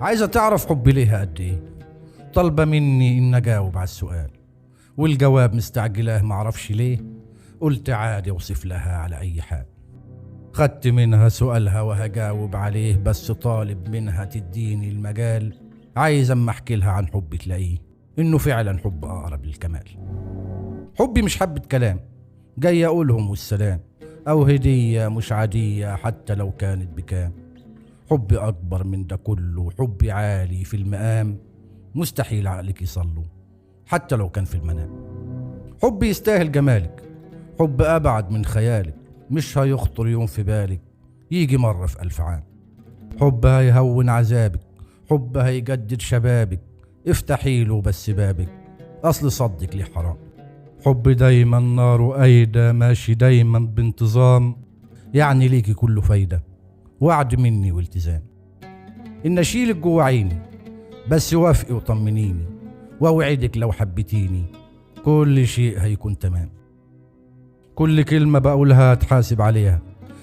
عايزة تعرف حبي ليها قد ايه، طالبة مني ان اجاوب على السؤال، والجواب مستعجلاه معرفش ليه. قلت عادي اوصف لها على اي حال. خدت منها سؤالها وهجاوب عليه، بس طالب منها تديني المجال. عايز اما احكي لها عن حبي تلاقيه انه فعلا حب اقرب للكمال. حبي مش حبة كلام جاي اقولهم والسلام، او هدية مش عادية حتى لو كانت بكام. حبي اكبر من ده كله، حبي عالي في المقام، مستحيل عقلك يصله حتى لو كان في المنام. حبي يستاهل جمالك، حب ابعد من خيالك، مش هيخطر يوم في بالك يجي مرة في 1000 عام. حب هيهون عذابك، حب هيجدد شبابك، افتحي له بس بابك، اصل صدك ليه حرام. حب دايما ناره قايدة، ماشي دايما بانتظام، يعني ليكي كله فايدة، وعد مني والتزام. إن أشيلك جوا عيني بس وافقي وطمنيني، واوعدك لو حبيتيني كل شيء هيكون تمام. كل كلمة بقولها تحاسب عليها،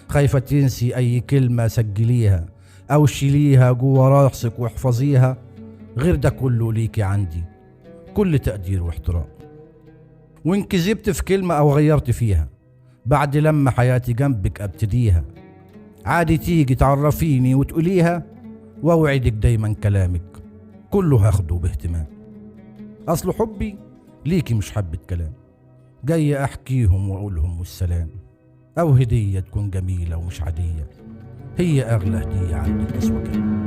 خايفة تنسي أي كلمة سجليها أو شيليها جوا راسك واحفظيها. غير ده كله ليكي عندي كل تقدير واحترام. وإن كذبت في كلمة أو غيرت فيها، بعد لما حياتي جنبك أبتديها، عادي تيجي تعرفيني وتقوليها، واوعدك دايما كلامك كله هاخده باهتمام. أصل حبي ليكي مش حبة كلام، جاي أحكيهم وأقولهم والسلام، أو هدية تكون جميلة ومش عادية، هي أغلى هدية عندك أسوأ كلام.